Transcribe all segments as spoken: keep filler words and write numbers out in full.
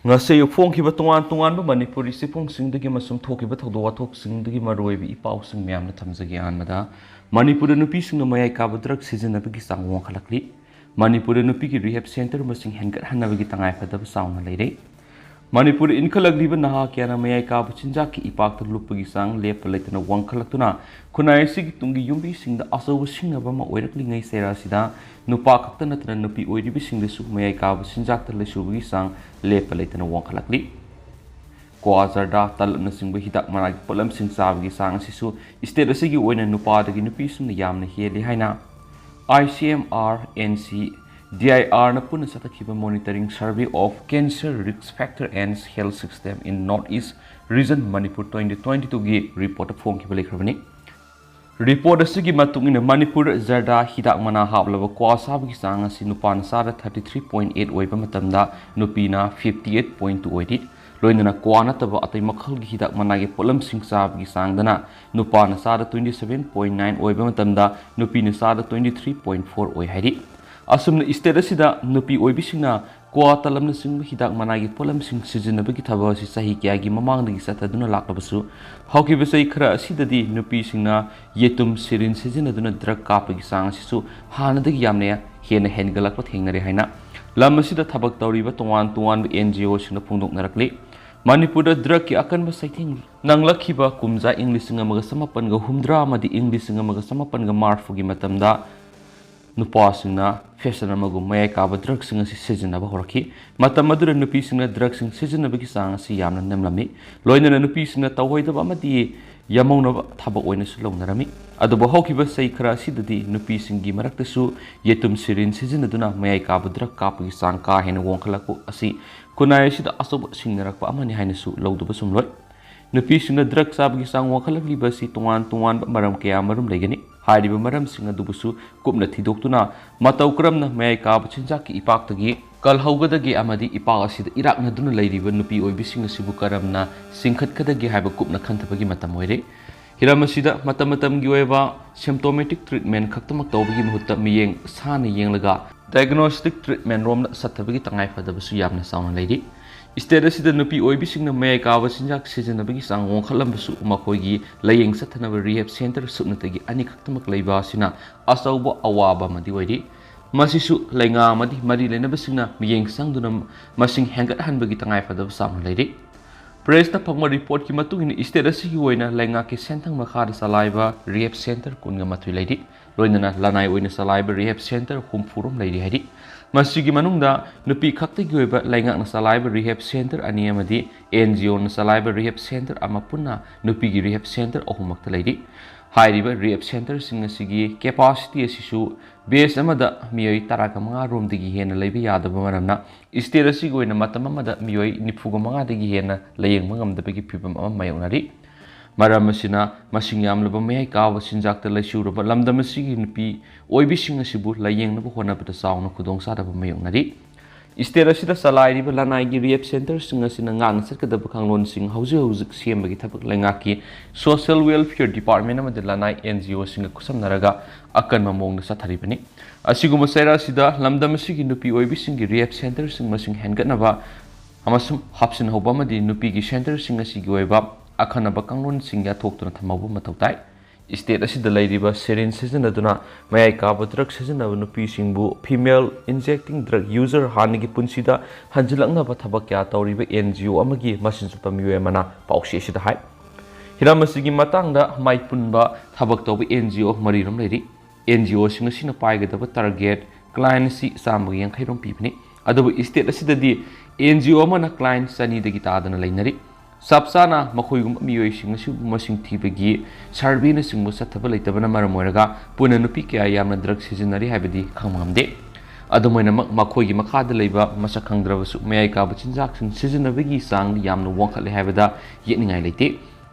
ꯉꯁꯤ ꯑꯌꯨꯛ ꯐꯣꯡꯈꯤꯕ ꯇꯣꯉꯥꯟ ꯇꯣꯉꯥꯟꯕ ꯃꯅꯤꯄꯨꯔꯤ ꯆꯦꯐꯣꯡꯁꯤꯡꯗꯒꯤ ꯑꯃꯁꯨꯡ ꯊꯣꯛꯈꯤꯕ ꯊꯧꯗꯣꯛ ꯋꯥꯊꯣꯛꯁꯤꯡꯗꯒꯤ ꯃꯔꯨꯑꯣꯏꯕ ꯏ ꯄꯥꯎꯁꯤꯡ ꯃꯌꯥꯝꯅ ꯊꯝꯖꯒꯦ꯫ ꯑꯍꯥꯟꯕꯗ, ꯃꯅꯤꯄꯨꯔꯗ ꯅꯨꯄꯤꯁꯤꯡꯅ ꯃꯌꯥꯏ ꯀꯥꯕ ꯗ꯭ꯔꯒ ꯁꯤꯖꯤꯟꯅꯕꯒꯤ ꯆꯥꯡ ꯋꯥꯡꯈꯠꯂꯛꯂꯤ꯫ ꯃꯅꯤꯄꯨꯔꯗ ꯅꯨꯄꯤꯒꯤ ꯔꯤꯍꯦꯕ ꯁꯦꯟꯇꯔ ꯃꯁꯤꯡ ꯍꯦꯟꯒꯠꯍꯟꯅꯕꯒꯤ ꯇꯉꯥꯏꯐꯗꯕ ꯆꯥꯎꯅ ꯂꯩꯔꯦ꯫ ꯃꯅꯤꯄꯨꯔꯗ ꯏꯟꯈꯠꯂꯛꯂꯤꯕ ꯅꯍꯥ ꯀꯌꯥꯅ ꯃꯌꯥꯏ ꯀꯥꯕ ꯆꯤꯟꯖꯥꯛꯀꯤ ꯏꯄꯥꯛꯇ ꯂꯨꯞꯄꯒꯤ ꯆꯥꯡ ꯂꯦꯞꯄ ꯂꯩꯇꯅ ꯋꯥꯡꯈꯠꯂꯛꯇꯨꯅ ꯈꯨꯟꯅꯥꯏ ꯑꯁꯤꯒꯤ ꯇꯨꯡꯒꯤ ꯌꯨꯝꯕꯤꯁꯤꯡꯗ ꯑꯆꯧꯕ ꯁꯤꯡꯅꯕ ꯑꯃ ꯑꯣꯏꯔꯛꯂꯤꯉꯩ ꯆꯩꯔꯥ ꯑꯁꯤꯗ ꯅꯨꯄꯥ ꯈꯛꯇ ꯅꯠꯇꯅ ꯅꯨꯄꯤ ꯑꯣꯏꯔꯤꯕꯁꯤꯡꯗꯁꯨ ꯃꯌꯥꯏ ꯀꯥꯕ ꯆꯤꯟꯖꯥꯛꯇ ꯂꯩꯁꯨꯕꯒꯤ ꯆꯥꯡ ꯂꯦꯞꯄ ꯂꯩꯇꯅ ꯋꯥꯡꯈꯠꯂꯛꯂꯤ꯫ ꯀ꯭ꯋꯥ, ꯖꯔꯗꯥ, ꯇꯂꯞꯅꯆꯤꯡꯕ ꯍꯤꯗꯥꯛ ꯃꯅꯥꯒꯤ ꯄꯣꯠꯂꯝꯁꯤꯡ ꯆꯥꯕꯒꯤ ꯆꯥꯡ ꯑꯁꯤꯁꯨ ꯁ꯭ꯇꯦꯠ ꯑꯁꯤꯒꯤ ꯑꯣꯏꯅ ꯅꯨꯄꯥꯗꯒꯤ ꯅꯨꯄꯤꯁꯤꯡꯅ ꯌꯥꯝꯅ ꯍꯦꯜꯂꯤ ꯍꯥꯏꯅ I C M R N C D I R ꯅ ꯄꯨꯟꯅ ꯆꯠꯊꯈꯤꯕ Monitoring Survey of Cancer Risk Factor and Health System in North East Region Manipur twenty twenty-two ꯒꯤ ꯔꯤꯄꯣꯔꯠꯇ ꯐꯣꯡꯈꯤꯕ ꯂꯩꯈ꯭ꯔꯕꯅꯤ꯫ ꯔꯤꯄꯣꯔꯠ ꯑꯁꯤꯒꯤ ꯃꯇꯨꯡ ꯏꯟꯅ ꯃꯅꯤꯄꯨꯔ ꯖꯔꯗꯥ ꯍꯤꯗꯥꯛ ꯃꯅꯥ ꯍꯥꯞꯂꯕ ꯀ꯭ꯋꯥ ꯆꯥꯕꯒꯤ ꯆꯥꯡ ꯑꯁꯤ ꯅꯨꯄꯥꯅ ꯆꯥꯗ thirty three point eight ꯑꯣꯏꯕ ꯃꯇꯝꯗ ꯅꯨꯄꯤꯅ fifty eight point two ꯑꯣꯏꯔꯤ꯫ ꯂꯣꯏꯅꯅ ꯀ꯭ꯋꯥ ꯅꯠꯇꯕ ꯑꯇꯩ ꯃꯈꯜꯒꯤ ꯍꯤꯗꯥꯛ ꯃꯅꯥꯒꯤ ꯄꯣꯠꯂꯝꯁꯤꯡ ꯆꯥꯕꯒꯤ ꯆꯥꯡꯗꯅ ꯅꯨꯄꯥꯅ ꯆꯥꯗ twenty seven point nine ꯑꯣꯏꯕ ꯃꯇꯝꯗ ꯅꯨꯄꯤꯅ ꯆꯥꯗ twenty three point four ꯑꯣꯏ ꯍꯥꯏꯔꯤ꯫ ꯑꯁꯨꯝꯅ ꯁ꯭ꯇꯦꯠ ꯑꯁꯤꯗ ꯅꯨꯄꯤ ꯑꯣꯏꯕꯤꯁꯤꯡꯅ ꯀ꯭ꯋꯥ, ꯇꯂꯞꯅꯆꯤꯡꯕ ꯍꯤꯗꯥꯛ ꯃꯅꯥꯒꯤ ꯄꯣꯠꯂꯝꯁꯤꯡ ꯁꯤꯖꯤꯟꯅꯕꯒꯤ ꯊꯕꯛ ꯑꯁꯤ ꯆꯍꯤ ꯀꯌꯥꯒꯤ ꯃꯃꯥꯡꯗꯒꯤ ꯆꯠꯊꯗꯨꯅ ꯂꯥꯛꯂꯕꯁꯨ, ꯍꯧꯈꯤꯕ ꯆꯍꯤ ꯈꯔ ꯑꯁꯤꯗꯗꯤ ꯅꯨꯄꯤꯁꯤꯡꯅ ꯌꯦꯇꯨꯝ ꯁꯤꯔꯤꯟ ꯁꯤꯖꯤꯟꯅꯗꯨꯅ ꯗ꯭ꯔꯒ ꯀꯥꯞꯄꯒꯤ ꯆꯥꯡ ꯑꯁꯤꯁꯨ ꯍꯥꯟꯅꯗꯒꯤ ꯌꯥꯝꯅ ꯍꯦꯟꯅ ꯍꯦꯟꯒꯠꯂꯛꯄ ꯊꯦꯡꯅꯔꯦ ꯍꯥꯏꯅ ꯂꯝ ꯑꯁꯤꯗ ꯊꯕꯛ ꯇꯧꯔꯤꯕ ꯇꯣꯉꯥꯟ ꯇꯣꯉꯥꯟꯕ N G O ꯁꯤꯡꯅ ꯐꯣꯡꯗꯣꯛꯅꯔꯛꯂꯤ꯫ ꯃꯅꯤꯄꯨꯔꯗ ꯗ꯭ꯔꯒꯀꯤ ꯑꯀꯟꯕ ꯆꯩꯊꯦꯡ ꯅꯪꯂꯛꯈꯤꯕ ꯀꯨꯝꯖꯥ ꯏꯪ ꯂꯤꯁꯤꯡ ꯑꯃꯒ ꯆꯃꯥꯄꯟꯒ ꯍꯨꯝꯗ꯭ꯔꯥ ꯑꯃꯗꯤ ꯏꯪ ꯂꯤꯁꯤꯡ ꯑꯃꯒ ꯆꯃꯥꯄꯟꯒ ꯃꯔꯤꯐꯨꯒꯤ ꯃꯇꯝꯗ ꯅꯨꯄꯥꯁꯤꯡꯅ ꯐꯦꯁꯟ ꯑꯃꯒꯨꯝ ꯃꯌꯥꯏ ꯀꯥꯕ ꯗ꯭ꯔꯒꯁꯤꯡ ꯑꯁꯤ ꯁꯤꯖꯤꯟꯅꯕ ꯍꯧꯔꯛꯈꯤ꯫ ꯃꯇꯝ ꯑꯗꯨꯗ ꯅꯨꯄꯤꯁꯤꯡꯅ ꯗ꯭ꯔꯒꯁꯤꯡ ꯁꯤꯖꯤꯟꯅꯕꯒꯤ ꯆꯥꯡ ꯑꯁꯤ ꯌꯥꯝꯅ ꯅꯦꯝꯂꯝꯃꯤ꯫ ꯂꯣꯏꯅꯅ ꯅꯨꯄꯤꯁꯤꯡꯅ ꯇꯧꯑꯣꯏꯗꯕ ꯑꯃꯗꯤ ꯌꯥꯝꯃꯧꯅꯕ ꯊꯕꯛ ꯑꯣꯏꯅꯁꯨ ꯂꯧꯅꯔꯝꯃꯤ꯫ ꯑꯗꯨꯕꯨ ꯍꯧꯈꯤꯕ ꯆꯍꯤ ꯈꯔ ꯑꯁꯤꯗꯗꯤ ꯅꯨꯄꯤꯁꯤꯡꯒꯤ ꯃꯔꯛꯇꯁꯨ ꯌꯦꯇꯨꯝ ꯁꯤꯔꯤꯟ ꯁꯤꯖꯤꯟꯅꯗꯨꯅ ꯃꯌꯥꯏ ꯀꯥꯕ ꯗ꯭ꯔꯒ ꯀꯥꯞꯄꯒꯤ ꯆꯥꯡ ꯀꯥ ꯍꯦꯟꯅ ꯋꯥꯡꯈꯠꯂꯛꯄ ꯑꯁꯤ ꯈꯨꯟꯅꯥꯏ ꯑꯁꯤꯗ ꯑꯆꯧꯕ ꯁꯤꯡꯅꯔꯛꯄ ꯑꯃꯅꯤ ꯍꯥꯏꯅꯁꯨ ꯂꯧꯗꯕ ꯆꯨꯝꯂꯣꯏ꯫ ꯅꯨꯄꯤꯁꯤꯡꯅ ꯗ꯭ꯔꯒ ꯆꯥꯕꯒꯤ ꯆꯥꯡ ꯋꯥꯡꯈꯠꯂꯛꯂꯤꯕ ꯑꯁꯤ ꯇꯣꯉꯥꯟ ꯇꯣꯉꯥꯟꯕ ꯃꯔꯝ ꯀꯌꯥ ꯃꯔꯨꯝ ꯂꯩꯒꯅꯤ꯫ ꯍꯥꯏꯔꯤꯕ ꯃꯔꯝꯁꯤꯡ ꯑꯗꯨꯕꯨꯁꯨ ꯀꯨꯞꯅ ꯊꯤꯗꯣꯛꯇꯨꯅ ꯃꯇꯧ ꯀꯔꯝꯅ ꯃꯌꯥꯏ ꯀꯥꯕ ꯆꯤꯟꯖꯥꯛꯀꯤ ꯏꯄꯥꯛꯇꯒꯤ ꯀꯜꯍꯧꯒꯗꯒꯦ ꯑꯃꯗꯤ ꯏꯄꯥꯛ ꯑꯁꯤꯗ ꯏꯔꯥꯛꯅꯗꯨꯅ ꯂꯩꯔꯤꯕ ꯅꯨꯄꯤ ꯑꯣꯏꯕꯤꯁꯤꯡ ꯑꯁꯤꯕꯨ ꯀꯔꯝꯅ ꯆꯤꯡꯈꯠꯀꯗꯒꯦ ꯍꯥꯏꯕ ꯀꯨꯞꯅ ꯈꯟꯊꯕꯒꯤ ꯃꯇꯝ ꯑꯣꯏꯔꯦ꯫ ꯍꯤꯔꯝ ꯑꯁꯤꯗ ꯃꯇꯝ ꯃꯇꯝꯒꯤ ꯑꯣꯏꯕ symptomatic treatment ꯈꯛꯇꯃꯛ ꯇꯧꯕꯒꯤ ꯃꯍꯨꯠꯇ ꯃꯤꯠꯌꯦꯡ ꯁꯥꯟꯅ ꯌꯦꯡꯂꯒ Diagnostic treatment ꯔꯣꯝꯗ ꯆꯠꯊꯕꯒꯤ ꯇꯉꯥꯏꯐꯗꯕꯁꯨ ꯌꯥꯝꯅ ꯆꯥꯎꯅ ꯂꯩꯔꯤ꯫ State ꯑꯁꯤꯗ ꯅꯨꯄꯤ ꯑꯣꯏꯕꯤꯁꯤꯡꯅ ꯃꯌꯥꯏ ꯀꯥꯕ ꯆꯤꯟꯖꯥꯛ ꯁꯤꯖꯤꯟꯅꯕꯒꯤ ꯆꯥꯡ ꯋꯥꯡꯈꯠꯂꯝꯕꯁꯨ ꯃꯈꯣꯏꯒꯤ ꯂꯥꯌꯦꯡ ꯆꯠꯊꯅꯕ rehab centre ꯁꯨꯞꯅꯇꯒꯤ ꯑꯅꯤꯈꯛꯇꯃꯛ ꯂꯩꯕ ꯑꯁꯤꯅ ꯑꯆꯧꯕ ꯑꯋꯥꯕ ꯑꯃꯗꯤ ꯑꯣꯏꯔꯤ꯫ ꯃꯁꯤꯁꯨ ꯂꯩꯉꯥꯛ ꯑꯃꯗꯤ ꯃꯔꯤ ꯂꯩꯅꯕꯁꯤꯡꯅ ꯃꯤꯠꯌꯦꯡ ꯆꯪꯗꯨꯅ ꯃꯁꯤꯡ ꯍꯦꯟꯒꯠꯍꯟꯕꯒꯤ ꯇꯉꯥꯏꯐꯗꯕ ꯆꯥꯎꯅ ꯂꯩꯔꯤ꯫ Press ꯅ ꯐꯪꯕ report ꯀꯤ ꯃꯇꯨꯡ ꯏꯟꯅ state ꯑꯁꯤꯒꯤ ꯑꯣꯏꯅ ꯂꯩꯉꯥꯛꯀꯤ ꯁꯦꯟꯊꯪ ꯃꯈꯥꯗ ꯆꯂꯥꯏꯕ rehab centre ꯀꯨꯟꯒ ꯃꯥꯊꯣꯏ ꯂꯩꯔꯤ꯫ ꯂꯣꯏꯅꯅ ꯂꯅꯥꯏ ꯑꯣꯏꯅ ꯆꯂꯥꯏꯕ rehab centre ꯍꯨꯝꯐꯨ ꯔꯣꯝ ꯂꯩꯔꯤ ꯍꯥꯏꯔꯤ꯫ ꯃꯁꯤꯒꯤ ꯃꯅꯨꯡꯗ ꯅꯨꯄꯤ ꯈꯛꯇꯒꯤ ꯑꯣꯏꯕ ꯂꯩꯉꯥꯛꯅ ꯆꯂꯥꯏꯕ rehab centre ꯑꯅꯤ ꯑꯃꯗꯤ NGO ꯅ ꯆꯂꯥꯏꯕ rehab centre ꯑꯃ ꯄꯨꯟꯅ ꯅꯨꯄꯤꯒꯤ rehab centre ꯑꯍꯨꯝꯃꯛꯇ ꯂꯩꯔꯤ꯫ ꯍꯥꯏꯔꯤꯕ rehab centre ꯁꯤꯡ ꯑꯁꯤꯒꯤ capacity ꯑꯁꯤꯁꯨ base ꯑꯃꯗ ꯃꯤꯑꯣꯏ ꯇꯔꯥꯒ ꯃꯉꯥ ꯔꯣꯝꯗꯒꯤ ꯍꯦꯟꯅ ꯂꯩꯕ ꯌꯥꯗꯕ ꯃꯔꯝꯅ state ꯑꯁꯤꯒꯤ ꯑꯣꯏꯅ ꯃꯇꯝ ꯑꯃꯗ ꯃꯤꯑꯣꯏ ꯅꯤꯐꯨꯒ ꯃꯉꯥꯗꯒꯤ ꯍꯦꯟꯅ ꯂꯥꯌꯦꯡꯕ ꯉꯝꯗꯕꯒꯤ ꯐꯤꯚꯝ ꯑꯃ ꯃꯥꯌꯣꯛꯅꯔꯤ꯫ ꯃꯔꯝ ꯑꯁꯤꯅ ꯃꯁꯤꯡ ꯌꯥꯝꯂꯕ ꯃꯌꯥꯏ ꯀꯥꯕ ꯆꯤꯟꯖꯥꯛꯇ ꯂꯩꯆꯨꯔꯕ ꯂꯝꯗꯝ ꯑꯁꯤꯒꯤ ꯅꯨꯄꯤ ꯑꯣꯏꯕꯤꯁꯤꯡ ꯑꯁꯤꯕꯨ ꯂꯥꯌꯦꯡꯅꯕ ꯍꯣꯠꯅꯕꯗ ꯆꯥꯎꯅ ꯈꯨꯗꯣꯡꯆꯥꯗꯕ ꯃꯥꯌꯣꯛꯅꯔꯤ꯫ State ꯑꯁꯤꯗ ꯆꯂꯥꯏꯔꯤꯕ ꯂꯅꯥꯏꯒꯤ rehab centre ꯁꯤꯡ ꯑꯁꯤꯅ ꯉꯥꯛꯅ ꯆꯠꯀꯗꯕ ꯀꯥꯡꯂꯣꯟꯁꯤꯡ ꯍꯧꯖꯤꯛ ꯍꯧꯖꯤꯛ ꯁꯦꯝꯕꯒꯤ ꯊꯕꯛ ꯂꯩꯉꯥꯛꯀꯤ Social Welfare Department ꯑꯃꯗꯤ ꯂꯅꯥꯏ NGO ꯁꯤꯡꯒ ꯈꯨꯠꯁꯝꯅꯔꯒ ꯑꯀꯟꯕ ꯃꯑꯣꯡꯗ ꯆꯠꯊꯔꯤꯕꯅꯤ꯫ ꯑꯁꯤꯒꯨꯝꯕ ꯆꯩꯔꯥꯛ ꯑꯁꯤꯗ ꯂꯝꯗꯝ ꯑꯁꯤꯒꯤ ꯅꯨꯄꯤ ꯑꯣꯏꯕꯤꯁꯤꯡꯒꯤ rehab centre ꯁꯤꯡ ꯃꯁꯤꯡ ꯍꯦꯟꯒꯠꯅꯕ ꯑꯃꯁꯨꯡ ꯍꯥꯞꯆꯤꯟꯍꯧꯕ ꯑꯃꯗꯤ ꯅꯨꯄꯤꯒꯤ centre ꯁꯤꯡ ꯑꯁꯤꯒꯤ ꯑꯣꯏꯕ ꯑꯈꯟꯅꯕ ꯀꯥꯡꯂꯣꯟꯁꯤꯡ ꯌꯥꯊꯣꯛꯇꯨꯅ ꯊꯝꯍꯧꯕ ꯃꯊꯧ ꯇꯥꯏ꯫ State ꯑꯁꯤꯗ ꯂꯩꯔꯤꯕ syringe ꯁꯤꯖꯤꯟꯅꯗꯨꯅ ꯃꯌꯥꯏ ꯀꯥꯕ drug ꯁꯤꯖꯤꯟꯅꯕ ꯅꯨꯄꯤꯁꯤꯡꯕꯨ female injecting drug user ꯍꯥꯟꯅꯒꯤ ꯄꯨꯟꯁꯤꯗ ꯍꯟꯖꯤꯜꯂꯛꯅꯕ ꯊꯕꯛ ꯀꯌꯥ ꯇꯧꯔꯤꯕ NGO ꯑꯃꯒꯤ ꯃꯁꯤꯡ ꯆꯠꯄ ꯃꯤꯑꯣꯏ ꯑꯃꯅ ꯄꯥꯎꯆꯦ ꯑꯁꯤꯗ ꯍꯥꯏ꯫ ꯍꯤꯔꯝ ꯑꯁꯤꯒꯤ ꯃꯇꯥꯡꯗ ꯃꯥꯏꯄꯨꯅꯕ ꯊꯕꯛ ꯇꯧꯕ NGO ꯃꯔꯤꯔꯣꯝ ꯂꯩꯔꯤ꯫ NGO ꯁꯤꯡ ꯑꯁꯤꯅ ꯄꯥꯏꯒꯗꯕ target client ꯑꯁꯤ ꯆꯥꯝꯃꯒ ꯌꯥꯡꯈꯩ ꯔꯣꯝ ꯄꯤꯕꯅꯤ꯫ ꯑꯗꯨꯕꯨ state ꯑꯁꯤꯗꯗꯤ NGO ꯑꯃꯅ client ꯆꯅꯤꯗꯒꯤ ꯇꯥꯗꯅ ꯂꯩꯅꯔꯤ꯫ ꯆꯞ ꯆꯥꯅ ꯃꯈꯣꯏꯒꯨꯝꯕ ꯃꯤꯑꯣꯏꯁꯤꯡ ꯑꯁꯤꯕꯨ ꯃꯁꯤꯡ ꯊꯤꯕꯒꯤ survey ꯅꯆꯤꯡꯕ ꯆꯠꯊꯕ ꯂꯩꯇꯕꯅ ꯃꯔꯝ ꯑꯣꯏꯔꯒ ꯄꯨꯟꯅ ꯅꯨꯄꯤ ꯀꯌꯥ ꯌꯥꯝꯅ drug ꯁꯤꯖꯤꯟꯅꯔꯤ ꯍꯥꯏꯕꯗꯤ ꯈꯪꯕ ꯉꯝꯗꯦ꯫ ꯑꯗꯨꯝ ꯑꯣꯏꯅꯃꯛ, ꯃꯈꯣꯏꯒꯤ ꯃꯈꯥꯗ ꯂꯩꯕ ꯃꯁꯛ ꯈꯪꯗ꯭ꯔꯕꯁꯨ ꯃꯌꯥꯏ ꯀꯥꯕ ꯆꯤꯟꯖꯥꯛꯁꯤꯡ ꯁꯤꯖꯤꯟꯅꯕꯒꯤ ꯆꯥꯡ ꯌꯥꯝꯅ ꯋꯥꯡꯈꯠꯂꯦ ꯍꯥꯏꯕꯗ ꯌꯦꯠꯅꯤꯡꯉꯥꯏ ꯂꯩꯇꯦ꯫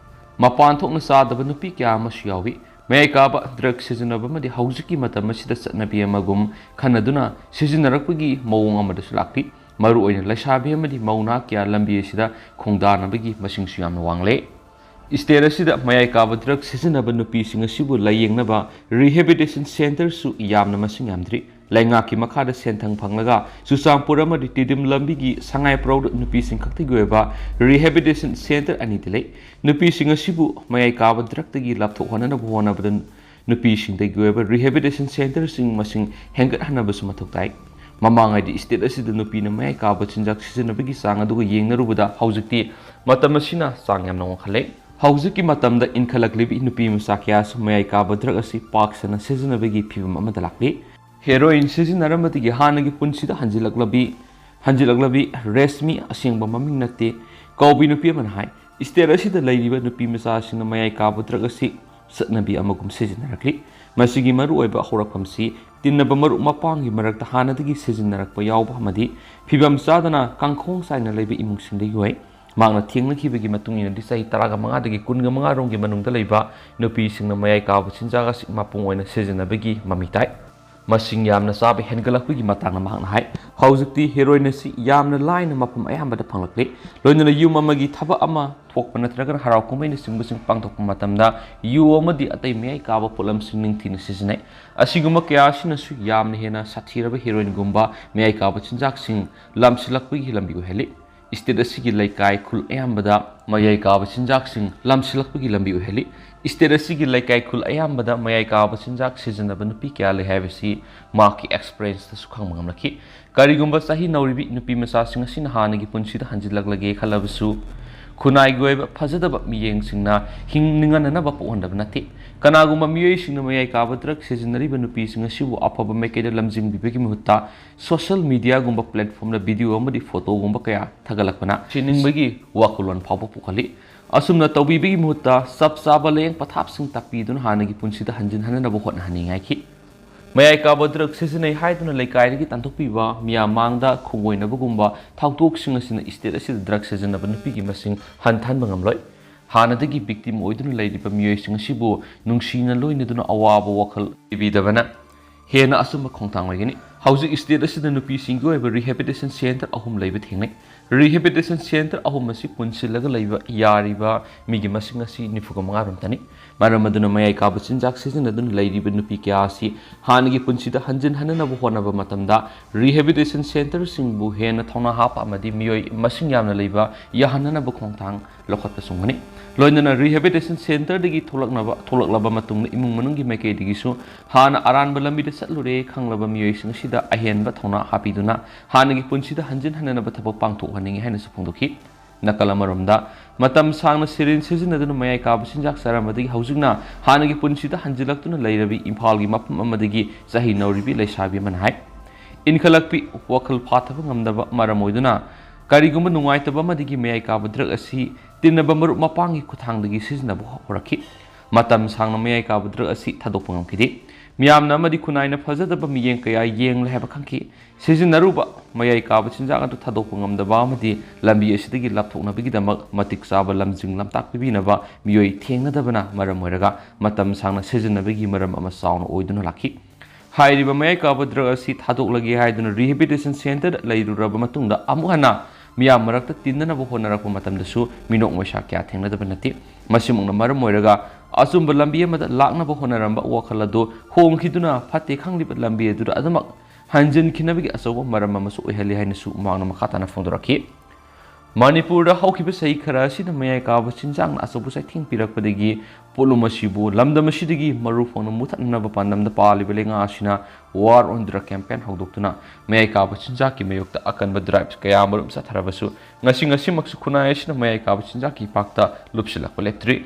ꯃꯄꯥꯟ ꯊꯣꯛꯅ ꯆꯥꯗꯕ ꯅꯨꯄꯤ ꯀꯌꯥ ꯑꯃꯁꯨ ꯌꯥꯎꯏ꯫ ꯃꯌꯥꯏ ꯀꯥꯕ drug ꯁꯤꯖꯤꯟꯅꯕ ꯑꯃꯗꯤ ꯍꯧꯖꯤꯛꯀꯤ ꯃꯇꯝ ꯑꯁꯤꯗ ꯆꯠꯅꯕꯤ ꯑꯃꯒꯨꯝ ꯈꯟꯅꯗꯨꯅ ꯁꯤꯖꯤꯟꯅꯔꯛꯄꯒꯤ ꯃꯑꯣꯡ ꯑꯃꯗꯁꯨ ꯂꯥꯛꯂꯤ꯫ ꯃꯔꯨꯑꯣꯏꯅ ꯂꯩꯁꯥꯕꯤ ꯑꯃꯗꯤ ꯃꯧ ꯅꯍꯥ ꯀꯌꯥ ꯂꯝꯕꯤ ꯑꯁꯤꯗ ꯈꯣꯡꯗꯥꯅꯕꯒꯤ ꯃꯁꯤꯡꯁꯨ ꯌꯥꯝꯅ ꯋꯥꯡꯂꯦ꯫ State ꯑꯁꯤꯗ ꯃꯌꯥꯏ ꯀꯥꯕ drug ꯁꯤꯖꯤꯟꯅꯕ ꯅꯨꯄꯤꯁꯤꯡ ꯑꯁꯤꯕꯨ ꯂꯥꯌꯦꯡꯅꯕ rehabilitation centre ꯁꯨ ꯌꯥꯝꯅ ꯃꯁꯤꯡ ꯌꯥꯝꯗ꯭ꯔꯤ꯫ ꯂꯩꯉꯥꯛꯀꯤ ꯃꯈꯥꯗ ꯁꯦꯟꯊꯪ ꯐꯪꯂꯒ ꯆꯨꯔꯆꯥꯟꯄꯨꯔ ꯑꯃꯗꯤ ꯇꯤꯗꯤꯝ ꯂꯝꯕꯤꯒꯤ ꯁꯉꯥꯏꯄ꯭ꯔꯧꯗ ꯅꯨꯄꯤꯁꯤꯡ ꯈꯛꯇꯒꯤ ꯑꯣꯏꯕ rehabilitation centre ꯑꯅꯤꯗꯤ ꯂꯩ꯫ ꯅꯨꯄꯤꯁꯤꯡ ꯑꯁꯤꯕꯨ ꯃꯌꯥꯏ ꯀꯥꯕ drugꯇꯒꯤ ꯂꯥꯞꯊꯣꯛꯍꯟꯅꯕ ꯍꯣꯠꯅꯕꯗ ꯅꯨꯄꯤꯁꯤꯡꯗꯒꯤ ꯑꯣꯏꯕ rehabilitation centreꯁꯤꯡ ꯃꯁꯤꯡ ꯍꯦꯟꯒꯠꯍꯟꯅꯕꯁꯨ ꯃꯊꯧ ꯇꯥꯏ꯫ ꯃꯃꯥꯡꯉꯩꯗꯤ state ꯑꯁꯤꯗ ꯅꯨꯄꯤꯅ ꯃꯌꯥꯏ ꯀꯥꯕ ꯆꯤꯟꯖꯥꯛ ꯁꯤꯖꯤꯟꯅꯕꯒꯤ ꯆꯥꯡ ꯑꯗꯨꯒ ꯌꯦꯡꯅꯔꯨꯕꯗ ꯍꯧꯖꯤꯛꯇꯤ ꯃꯇꯝ ꯑꯁꯤꯅ ꯆꯥꯡ ꯌꯥꯝꯅ ꯋꯥꯡꯈꯠꯂꯦ꯫ ꯍꯧꯖꯤꯛꯀꯤ ꯃꯇꯝꯗ ꯏꯟꯈꯠꯂꯛꯂꯤꯕꯤ ꯅꯨꯄꯤ ꯃꯆꯥ ꯀꯌꯥꯁꯨ ꯃꯌꯥꯏ ꯀꯥꯕ drug ꯑꯁꯤ ꯄꯥꯛ ꯁꯟꯅ ꯁꯤꯖꯤꯟꯅꯕꯒꯤ ꯐꯤꯚꯝ ꯑꯃꯗ ꯂꯥꯛꯂꯤ꯫ Heroin ꯁꯤꯖꯤꯟꯅꯔꯝꯕꯗꯒꯤ ꯍꯥꯟꯅꯒꯤ ꯄꯨꯟꯁꯤꯗ ꯍꯟꯖꯤꯜꯂꯛꯂꯕꯤ, ꯍꯟꯖꯤꯜꯂꯛꯂꯕꯤ ꯔꯦꯁꯃꯤ, ꯑꯁꯦꯡꯕ ꯃꯃꯤꯡ ꯅꯠꯇꯦ, ꯀꯧꯕꯤ ꯅꯨꯄꯤ ꯑꯃꯅ ꯍꯥꯏ, state ꯑꯁꯤꯗ ꯂꯩꯔꯤꯕ ꯅꯨꯄꯤ ꯃꯆꯥꯁꯤꯡꯅ ꯃꯌꯥꯏ ꯀꯥꯕ drug ꯑꯁꯤ ꯆꯠꯅꯕꯤ ꯑꯃꯒꯨꯝ ꯁꯤꯖꯤꯟꯅꯔꯛꯂꯤ꯫ ꯃꯁꯤꯒꯤ ꯃꯔꯨꯑꯣꯏꯕ ꯍꯧꯔꯛꯐꯝꯁꯤ ꯇꯤꯟꯅꯕ ꯃꯔꯨꯞ ꯃꯄꯥꯡꯒꯤ ꯃꯔꯛꯇ ꯍꯥꯟꯅꯗꯒꯤ ꯁꯤꯖꯤꯟꯅꯔꯛꯄ ꯌꯥꯎꯕ ꯑꯃꯗꯤ ꯐꯤꯕꯝ ꯆꯥꯗꯅ ꯀꯥꯡꯈꯣꯡ ꯆꯥꯏꯅ ꯂꯩꯕ ꯏꯃꯨꯡꯁꯤꯡꯗꯒꯤ ꯑꯣꯏ꯫ ꯃꯍꯥꯛꯅ ꯊꯦꯡꯅꯈꯤꯕꯒꯤ ꯃꯇꯨꯡ ꯏꯟꯅꯗꯤ ꯆꯍꯤ ꯇꯔꯥꯒ ꯃꯉꯥꯗꯒꯤ ꯀꯨꯟꯒ ꯃꯉꯥ ꯔꯣꯝꯒꯤ ꯃꯅꯨꯡꯗ ꯂꯩꯕ ꯅꯨꯄꯤꯁꯤꯡꯅ ꯃꯌꯥꯏ ꯀꯥꯕ ꯆꯤꯟꯖꯥꯛ ꯑꯁꯤ ꯃꯄꯨꯡ ꯑꯣꯏꯅ ꯁꯤꯖꯤꯟꯅꯕꯒꯤ ꯃꯃꯤ ꯇꯥꯏ꯫ ꯃꯁꯤꯡ ꯌꯥꯝꯅ ꯆꯥꯕ ꯍꯦꯟꯒꯠꯂꯛꯄꯒꯤ ꯃꯇꯥꯡꯗ ꯃꯍꯥꯛꯅ ꯍꯥꯏ, ꯍꯧꯖꯤꯛꯇꯤ heroin ꯑꯁꯤ ꯌꯥꯝꯅ ꯂꯥꯏꯅ ꯃꯐꯝ ꯑꯌꯥꯝꯕꯗ ꯐꯪꯂꯛꯂꯤ꯫ ꯂꯣꯏꯅꯅ ꯌꯨꯝ ꯑꯃꯒꯤ ꯊꯕꯛ ꯑꯃ ꯊꯣꯛꯄ ꯅꯠꯇ꯭ꯔꯒꯅ ꯍꯔꯥꯎ ꯀꯨꯝꯍꯩꯅꯆꯤꯡꯕꯁꯤꯡ ꯄꯥꯡꯊꯣꯛꯄ ꯃꯇꯝꯗ ꯌꯨ ꯑꯃꯗꯤ ꯑꯇꯩ ꯃꯌꯥꯏ ꯀꯥꯕ ꯄꯣꯠꯂꯝꯁꯤꯡ ꯅꯤꯡꯊꯤꯅ ꯁꯤꯖꯤꯟꯅꯩ꯫ ꯑꯁꯤꯒꯨꯝꯕ ꯀꯌꯥ ꯑꯁꯤꯅꯁꯨ ꯌꯥꯝꯅ ꯍꯦꯟꯅ ꯁꯥꯊꯤꯔꯕ heroinꯒꯨꯝꯕ ꯃꯌꯥꯏ ꯀꯥꯕ ꯆꯤꯟꯖꯥꯛꯁꯤꯡ ꯂꯥꯝꯁꯤꯜꯂꯛꯄꯒꯤ ꯂꯝꯕꯤ ꯑꯣꯏꯍꯜꯂꯤ꯫ State ꯑꯁꯤꯒꯤ ꯂꯩꯀꯥꯏ ꯈꯨꯜ ꯑꯌꯥꯝꯕꯗ ꯃꯌꯥꯏ ꯀꯥꯕ ꯆꯤꯟꯖꯥꯛꯁꯤꯡ ꯂꯥꯝꯁꯤꯜꯂꯛꯄꯒꯤ ꯂꯝꯕꯤ ꯑꯣꯏꯍꯜꯂꯤ꯫ State ꯑꯁꯤꯒꯤ ꯂꯩꯀꯥꯏ ꯈꯨꯜ ꯑꯌꯥꯝꯕꯗ ꯃꯌꯥꯏ ꯀꯥꯕ ꯆꯤꯟꯖꯥꯛ ꯁꯤꯖꯤꯟꯅꯕ ꯅꯨꯄꯤ ꯀꯌꯥ ꯂꯩ ꯍꯥꯏꯕꯁꯤ ꯃꯍꯥꯛꯀꯤ experienceꯇꯁꯨ ꯈꯪꯕ ꯉꯝꯂꯛꯈꯤ꯫ ꯀꯔꯤꯒꯨꯝꯕ ꯆꯍꯤ ꯅꯧꯔꯤꯕꯤ ꯅꯨꯄꯤ ꯃꯆꯥꯁꯤꯡ ꯑꯁꯤꯅ ꯍꯥꯟꯅꯒꯤ ꯄꯨꯟꯁꯤꯗ ꯍꯟꯖꯤꯜꯂꯛꯂꯒꯦ ꯈꯜꯂꯕꯁꯨ, ꯈꯨꯟꯅꯥꯏꯒꯤ ꯑꯣꯏꯕ ꯐꯖꯗꯕ ꯃꯤꯠꯌꯦꯡꯁꯤꯡꯅ ꯍꯤꯡꯅꯤꯡꯍꯟꯅꯅꯕ ꯄꯣꯛꯍꯟꯗꯕ ꯅꯠꯇꯦ꯫ ꯀꯅꯥꯒꯨꯝꯕ ꯃꯤꯑꯣꯏꯁꯤꯡꯅ ꯃꯌꯥꯏ ꯀꯥꯕ drug ꯁꯤꯖꯤꯟꯅꯔꯤꯕ ꯅꯨꯄꯤꯁꯤꯡ ꯑꯁꯤꯕꯨ ꯑꯐꯕ ꯃꯥꯏꯀꯩꯗ ꯂꯝꯖꯤꯡꯕꯤꯕꯒꯤ ꯃꯍꯨꯠꯇ social mediaꯒꯨꯝꯕ platformꯗ videoꯒꯨꯝꯕ ꯀꯌꯥ ꯊꯥꯒꯠꯂꯛꯄꯅ ꯁꯤꯅꯤꯡꯕꯒꯤ ꯋꯥꯈꯜꯂꯣꯟ ꯐꯥꯎꯕ ꯄꯣꯛꯍꯜꯂꯤ꯫ ꯑꯁꯨꯝꯅ ꯇꯧꯕꯤꯕꯒꯤ ꯃꯍꯨꯠꯇ ꯆꯞ ꯆꯥꯕ ꯂꯥꯌꯦꯡ ꯄꯊꯥꯞꯁꯤꯡ ꯇꯥꯛꯄꯤꯗꯨꯅ ꯍꯥꯟꯅꯒꯤ ꯄꯨꯟꯁꯤꯗ ꯍꯟꯖꯤꯟꯍꯟꯅꯅꯕ ꯍꯣꯠꯅꯍꯟꯅꯤꯡꯉꯥꯏꯈꯤ꯫ ꯃꯌꯥꯏ ꯀꯥꯕ drug ꯁꯤꯖꯤꯟꯅꯩ ꯍꯥꯏꯗꯨꯅ ꯂꯩꯀꯥꯏꯗꯒꯤ ꯇꯥꯟꯊꯣꯛꯄꯤꯕ, ꯃꯤꯌꯥꯝ ꯃꯥꯡꯗ ꯈꯣꯡꯒꯣꯏꯅꯕꯒꯨꯝꯕ ꯊꯧꯗꯣꯛꯁꯤꯡ ꯑꯁꯤꯅ state ꯑꯁꯤꯗ drug ꯁꯤꯖꯤꯟꯅꯕ ꯅꯨꯄꯤꯒꯤ ꯃꯁꯤꯡ ꯍꯟꯊꯍꯟꯕ ꯉꯝꯂꯣꯏ꯫ ꯍꯥꯟꯅꯗꯒꯤ victim ꯑꯣꯏꯗꯨꯅ ꯂꯩꯔꯤꯕ ꯃꯤꯑꯣꯏꯁꯤꯡ ꯑꯁꯤꯕꯨ ꯅꯨꯡꯁꯤꯅ ꯂꯣꯏꯅꯗꯨꯅ ꯑꯋꯥꯕ ꯋꯥꯈꯜ ꯄꯤꯕꯤꯗꯕꯅ ꯍꯦꯟꯅ ꯑꯆꯨꯝꯕ ꯈꯣꯡꯊꯥꯡ ꯑꯣꯏꯒꯅꯤ꯫ ꯍꯧꯖꯤꯛ state ꯑꯁꯤꯗ ꯅꯨꯄꯤꯁꯤꯡꯒꯤ ꯑꯣꯏꯕ rehabilitation centre ꯑꯍꯨꯝ ꯂꯩꯕ ꯊꯦꯡꯅꯩ꯫ Rehabilitation centre ꯑꯍꯨꯝ ꯑꯁꯤ ꯄꯨꯟꯁꯤꯜꯂꯒ ꯂꯩꯕ ꯌꯥꯔꯤꯕ ꯃꯤꯒꯤ ꯃꯁꯤꯡ ꯑꯁꯤ ꯅꯤꯐꯨꯒ ꯃꯉꯥ ꯔꯣꯝꯇꯅꯤ꯫ ꯃꯔꯝ ꯑꯗꯨꯅ ꯃꯌꯥꯏ ꯀꯥꯕ ꯆꯤꯟꯖꯥꯛ ꯁꯤꯖꯤꯟꯅꯗꯨꯅ ꯂꯩꯔꯤꯕ ꯅꯨꯄꯤ ꯀꯌꯥ ꯑꯁꯤ ꯍꯥꯟꯅꯒꯤ ꯄꯨꯟꯁꯤꯗ ꯍꯟꯖꯤꯟ ꯍꯟꯅꯅꯕ ꯍꯣꯠꯅꯕ ꯃꯇꯝꯗ rehabilitation centreꯁꯤꯡꯕꯨ ꯍꯦꯟꯅ ꯊꯧꯅꯥ ꯍꯥꯞꯄ ꯑꯃꯗꯤ ꯃꯤꯑꯣꯏ ꯃꯁꯤꯡ ꯌꯥꯝꯅ ꯂꯩꯕ ꯌꯥꯍꯟꯅꯅꯕ ꯈꯣꯡꯊꯥꯡ ꯂꯧꯈꯠꯄ ꯆꯨꯝꯒꯅꯤ꯫ ꯂꯣꯏꯅꯅ rehabilitation centreꯗꯒꯤ ꯊꯣꯛꯂꯛꯅꯕ, ꯊꯣꯛꯂꯛꯂꯕ ꯃꯇꯨꯡꯗ ꯏꯃꯨꯡ ꯃꯅꯨꯡꯒꯤ ꯃꯥꯏꯀꯩꯗꯒꯤꯁꯨ ꯍꯥꯟꯅ ꯑꯔꯥꯟꯕ ꯂꯝꯕꯤꯗ ꯆꯠꯂꯨꯔꯦ ꯈꯪꯂꯕ ꯃꯤꯑꯣꯏꯁꯤꯡ ꯑꯁꯤꯗ ꯑꯍꯦꯟꯕ ꯊꯧꯅꯥ ꯍꯥꯞꯄꯤꯗꯨꯅ ꯍꯥꯟꯅꯒꯤ ꯄꯨꯟꯁꯤꯗ ꯍꯟꯖꯤꯟ ꯍꯟꯅꯅꯕ ꯊꯕꯛ ꯄꯥꯡꯊꯣꯛꯍꯟꯅꯤꯡꯏ ꯍꯥꯏꯅꯁꯨ ꯐꯣꯡꯗꯣꯛꯈꯤ꯫ ꯅꯥꯀꯜ ꯑꯃꯔꯣꯝꯗ, ꯃꯇꯝ ꯁꯥꯡꯅ syringe ꯁꯤꯖꯤꯟꯅꯗꯨꯅ ꯃꯌꯥꯏ ꯀꯥꯕ ꯆꯤꯟꯖꯥꯛ ꯆꯥꯔꯝꯕꯗꯒꯤ ꯍꯧꯖꯤꯛꯅ ꯍꯥꯟꯅꯒꯤ ꯄꯨꯟꯁꯤꯗ ꯍꯟꯖꯤꯜꯂꯛꯇꯨꯅ ꯂꯩꯔꯕꯤ ꯏꯝꯐꯥꯜꯒꯤ ꯃꯐꯝ ꯑꯃꯗꯒꯤ ꯆꯍꯤ ꯅꯧꯔꯤꯕꯤ ꯂꯩꯁꯥꯕꯤ ꯑꯃꯅ ꯍꯥꯏ꯫ ꯏꯟꯈꯠꯂꯛꯄꯤ, ꯋꯥꯈꯜ ꯐꯥꯊꯕ ꯉꯝꯗꯕ ꯃꯔꯝ ꯑꯣꯏꯗꯨꯅ ꯀꯔꯤꯒꯨꯝꯕ ꯅꯨꯡꯉꯥꯏꯇꯕ ꯑꯃꯗꯒꯤ ꯃꯌꯥꯏ ꯀꯥꯕ drug ꯑꯁꯤ ꯇꯤꯟꯅꯕ ꯃꯔꯨꯞ ꯃꯄꯥꯡꯒꯤ ꯈꯨꯠꯊꯥꯡꯗꯒꯤ ꯁꯤꯖꯤꯟꯅꯕ ꯍꯧꯔꯛꯈꯤ꯫ ꯃꯇꯝ ꯁꯥꯡꯅ ꯃꯌꯥꯏ ꯀꯥꯕ drug ꯑꯁꯤ ꯊꯥꯗꯣꯛꯄ ꯉꯝꯈꯤꯗꯦ꯫ ꯃꯤꯌꯥꯝꯅ ꯑꯃꯗꯤ ꯈꯨꯟꯅꯥꯏꯅ ꯐꯖꯗꯕ ꯃꯤꯠꯌꯦꯡ ꯀꯌꯥ ꯌꯦꯡꯂꯦ ꯍꯥꯏꯕ ꯈꯪꯈꯤ꯫ ꯁꯤꯖꯤꯟꯅꯔꯨꯕ ꯃꯌꯥꯏ ꯀꯥꯕ ꯆꯤꯟꯖꯥꯛ ꯑꯗꯨ ꯊꯥꯗꯣꯛꯄ ꯉꯝꯗꯕ ꯑꯃꯗꯤ ꯂꯝꯕꯤ ꯑꯁꯤꯗꯒꯤ ꯂꯥꯞꯊꯣꯛꯅꯕꯒꯤꯗꯃꯛ ꯃꯇꯤꯛ ꯆꯥꯕ ꯂꯝꯖꯤꯡ ꯂꯝꯇꯥꯛ ꯄꯤꯕꯤꯅꯕ ꯃꯤꯑꯣꯏ ꯊꯦꯡꯅꯗꯕꯅ ꯃꯔꯝ ꯑꯣꯏꯔꯒ ꯃꯇꯝ ꯁꯥꯡꯅ ꯁꯤꯖꯤꯟꯅꯕꯒꯤ ꯃꯔꯝ ꯑꯃ ꯆꯥꯎꯅ ꯑꯣꯏꯗꯨꯅ ꯂꯥꯛꯈꯤ꯫ ꯍꯥꯏꯔꯤꯕ ꯃꯌꯥꯏ ꯀꯥꯕ drug ꯑꯁꯤ ꯊꯥꯗꯣꯛꯂꯒꯦ ꯍꯥꯏꯗꯨꯅ rehabilitation centreꯗ ꯂꯩꯔꯨꯔꯕ ꯃꯇꯨꯡꯗ ꯑꯃꯨꯛ ꯍꯟꯅ ꯃꯤꯌꯥꯝ ꯃꯔꯛꯇ ꯇꯤꯟꯅꯅꯕ ꯍꯣꯠꯅꯔꯛꯄ ꯃꯇꯝꯗꯁꯨ ꯃꯤꯅꯣꯛ ꯃꯩꯁꯥ ꯀꯌꯥ ꯊꯦꯡꯅꯗꯕ ꯅꯠꯇꯦ꯫ ꯃꯁꯤꯃꯛꯅ ꯃꯔꯝ ꯑꯣꯏꯔꯒ ꯑꯆꯨꯝꯕ ꯂꯝꯕꯤ ꯑꯃꯗ ꯂꯥꯛꯅꯕ ꯍꯣꯠꯅꯔꯝꯕ ꯋꯥꯈꯜ ꯑꯗꯨ ꯍꯣꯡꯈꯤꯗꯨꯅ ꯐꯠꯇꯦ ꯈꯪꯂꯤꯕ ꯂꯝꯕꯤ ꯑꯗꯨꯗ ꯑꯗꯨꯃꯛ ꯍꯟꯖꯤꯟꯈꯤꯅꯕꯒꯤ ꯑꯆꯧꯕ ꯃꯔꯝ ꯑꯃꯁꯨ ꯑꯣꯏꯍꯜꯂꯤ ꯍꯥꯏꯅꯁꯨ ꯃꯍꯥꯛꯅ ꯃꯈꯥ ꯇꯥꯅ ꯐꯣꯡꯗꯣꯔꯛꯈꯤ꯫ ꯃꯅꯤꯄꯨꯔꯗ ꯍꯧꯈꯤꯕ ꯆꯍꯤ ꯈꯔ ꯑꯁꯤꯗ ꯃꯌꯥꯏ ꯀꯥꯕ ꯆꯤꯟꯖꯥꯛꯅ ꯑꯆꯧꯕ ꯆꯩꯊꯦꯡ ꯄꯤꯔꯛꯄꯗꯒꯤ ꯄꯣꯠꯂꯨꯝ ꯑꯁꯤꯕꯨ ꯂꯝꯗꯝ ꯑꯁꯤꯗꯒꯤ ꯃꯔꯨ ꯐꯪꯅ ꯃꯨꯊꯠꯅꯅꯕ ꯄꯥꯟꯗꯝꯗ ꯄꯥꯜꯂꯤꯕ ꯂꯩꯉꯥꯛ ꯑꯁꯤꯅ War on Drug campaign ꯍꯧꯗꯣꯛꯇꯨꯅ ꯃꯌꯥꯏ ꯀꯥꯕ ꯆꯤꯟꯖꯥꯛꯀꯤ ꯃꯥꯌꯣꯛꯇ ꯑꯀꯟꯕ drive ꯀꯌꯥ ꯑꯃꯔꯣꯝ ꯆꯠꯊꯔꯕꯁꯨ, ꯉꯁꯤ ꯉꯁꯤꯃꯛꯁꯨ ꯈꯨꯟꯅꯥꯏ ꯑꯁꯤꯅ ꯃꯌꯥꯏ ꯀꯥꯕ ꯆꯤꯟꯖꯥꯛꯀꯤ ꯏꯄꯥꯛꯇ ꯂꯨꯞꯁꯤꯜꯂꯛꯄ ꯂꯦꯞꯇ꯭ꯔꯤ꯫